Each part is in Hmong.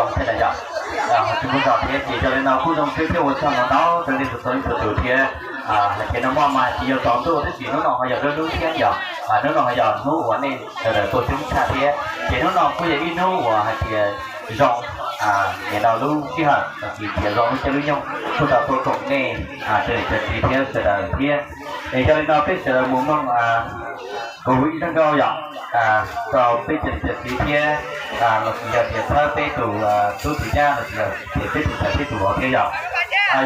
zoo thiab na yom. Tsis muaj zog thiab ces yog li no kuj zoo siab thiab ua tsaug ntau ntau rau nej txhua leej txhua tus thiab. Hais tias nag hmo mas hais tias yog tsaus ntuj tab sis hnub no ho yog lub hnub thiab yom, hnub no ho yog hnub uas nej sawv daws tuaj coob tshaj thiab ces hnub no kuj yog ib hnub uas hais tias zoo, nim no lub sij hawm los sis tias zoo lub caij lub nyoog kuj tau tuaj koom nej cov niam cov txiv thiab sawv daws thiab. Es yog li no peb sawv daws mus mloog kuv ib zaj nkauj yom, rau peb cov niam cov txiv thiab los sis yog tias txhawb peb tus tub tus nyab los sis yog tias peb tus ntxhais peb tus vauv thiab yom.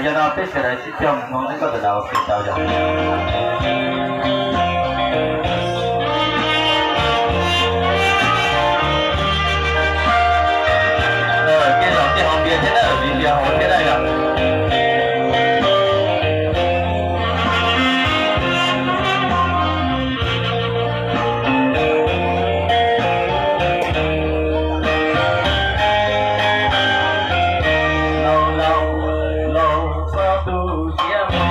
Yog no peb sawv daws sib cog mus mloog zaj nkauj ntawm no ua ke tau yom. Tej zaum tej haus npias thiab na, vim npias haus thiab na yom. Laus laus, laus txog tus siab hlo.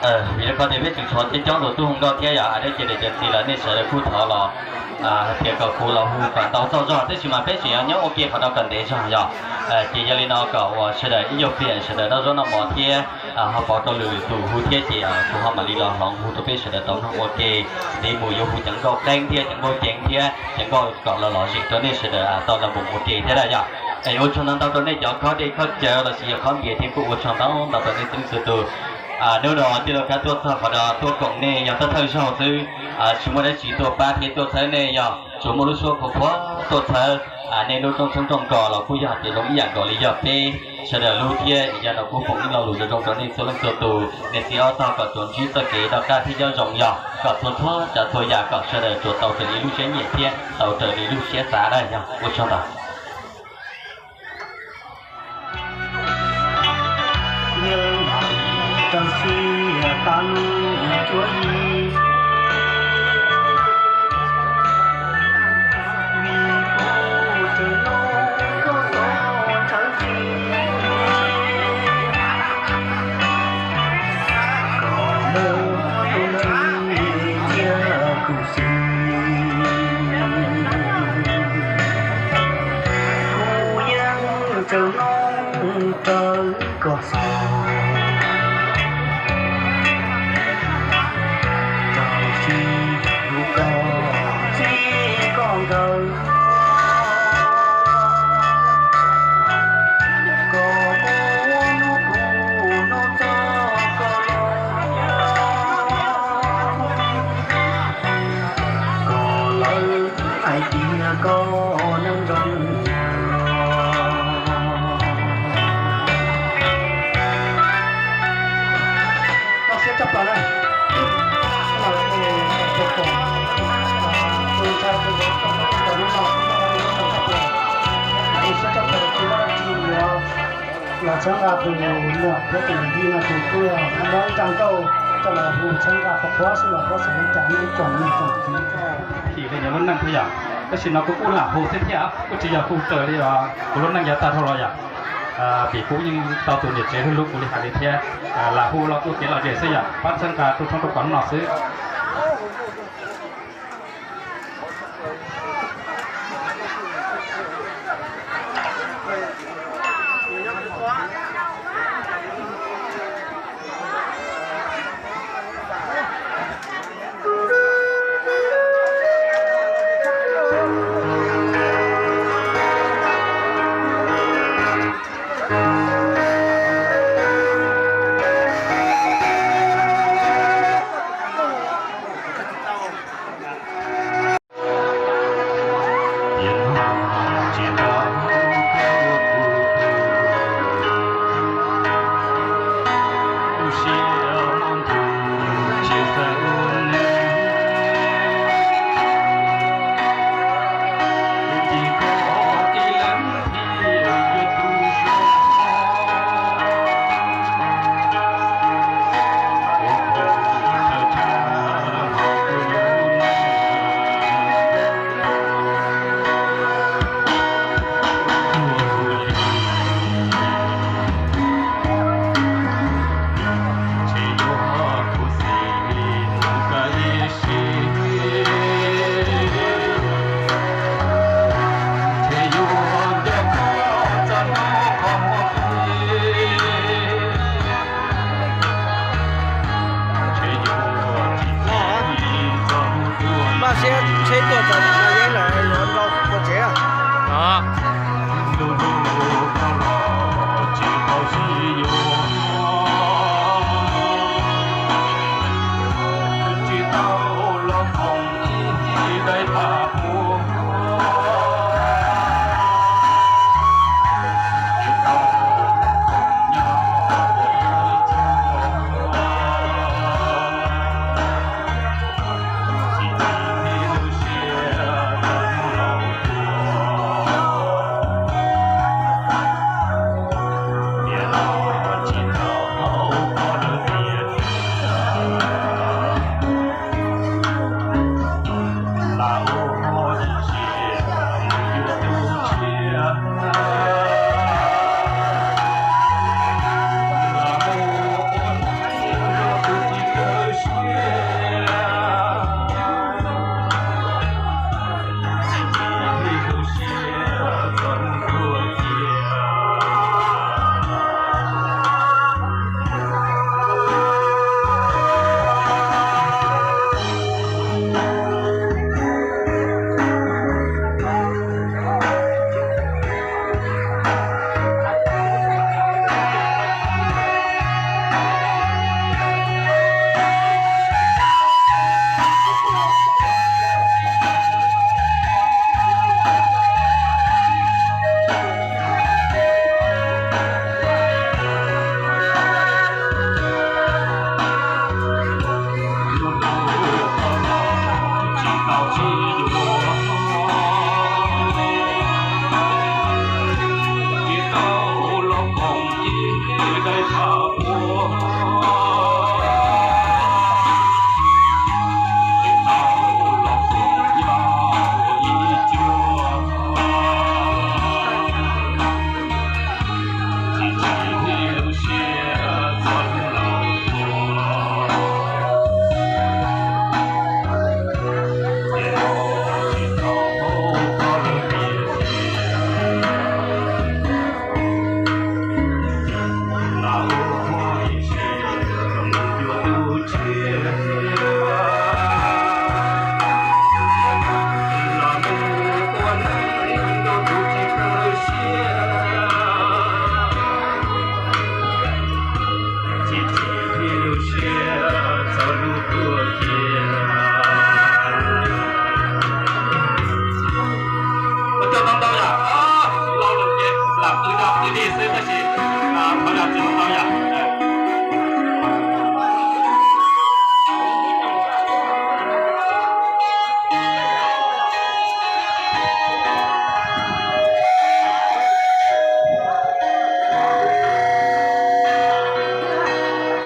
Vim rau qhov tias peb tseem tshuav coob coob tus tub hu nkauj thiab yog hais dab tsi rau cov txiv lawm nej sawv daws kuj thov los hais tias kom kuv los hu kom tau txog zog, tab sis mas peb tseem yuav nyob ua ke qhov no kom ntev zog yog. Ces yog li no kom uas sawv daws ib nyuag pliag sawv daws noj zaub noj mov thiab ho pauv rau lwm lwm tus hu thiab ces kuv ho mam li los hloov hu rau peb sawv daws tau mloog ua ke. Li mus yuav hu cov nkauj qeeb thiab cov nkauj ceev thiab cov nkauj kom los lom zem rau nej sawv daws tau los mus ua ke thiab na yog. Es ua tsaug ntau ntau rau nej cov khob dej khob cawv los sis yog khob npias thiab kuj ua tsaug ntau ntau rau nej txhua leej txhua tus. Hnub no tij laug Kab tuaj txog qhov no tuaj koom nej yog thawj thawj zaug xwb, tsis muaj dab tsi tuaj pab thiab tuaj txhawb nej yog tsuas muaj lub suab qhuav qhuav tuaj txhawb nej lub rooj tshoob rooj kos los kuj yog hais tias zoo ib yam nkaus li yog peb sawv daws hlub thiab yog no kuj foom ib lo lus zoo zoo rau nej txhua leej txhua tus. Niam txiv ob tog kom tsuas ntsib txoj kev noj qab thiab nyob zoo yog kom txhua txhua tsav txhua yam kom sawv daws tsuas tau raws li lub siab nyiam thiab tau raws li lub siab xav na yog ua tsaug ntau. Kuv yeej tsaws noob raws koj xav, tab sis yus koj txij koj nkawd, koj muab hnub kuv hnub txog koj los, koj lawv hais tias koj neej zoo. Koj siab tshaj plaws na. Siab tshaj plaws, los txhawb nqa tus muam thiab tus yij no tus twg muab ib zaj nkauj coj los hu txhawb nqa qhuav qhuav xwb los qhuav xwm li cas ib tsoom niam tsoom txiv, thim li nws lub neej thiab yom. Tab sis no kuv kuj lam hu xwb thiab, kuj tsis yog hu raws li kuv lub neej yav tag dhau los yom. Vim kuv yeej tau tus niam tsev hlub hlub kuv li hais li thiab, lam hu los kuj kev lom zem xwb yom, pab txhawb nqa rau tshoob rau kos no xwb. tais tham ua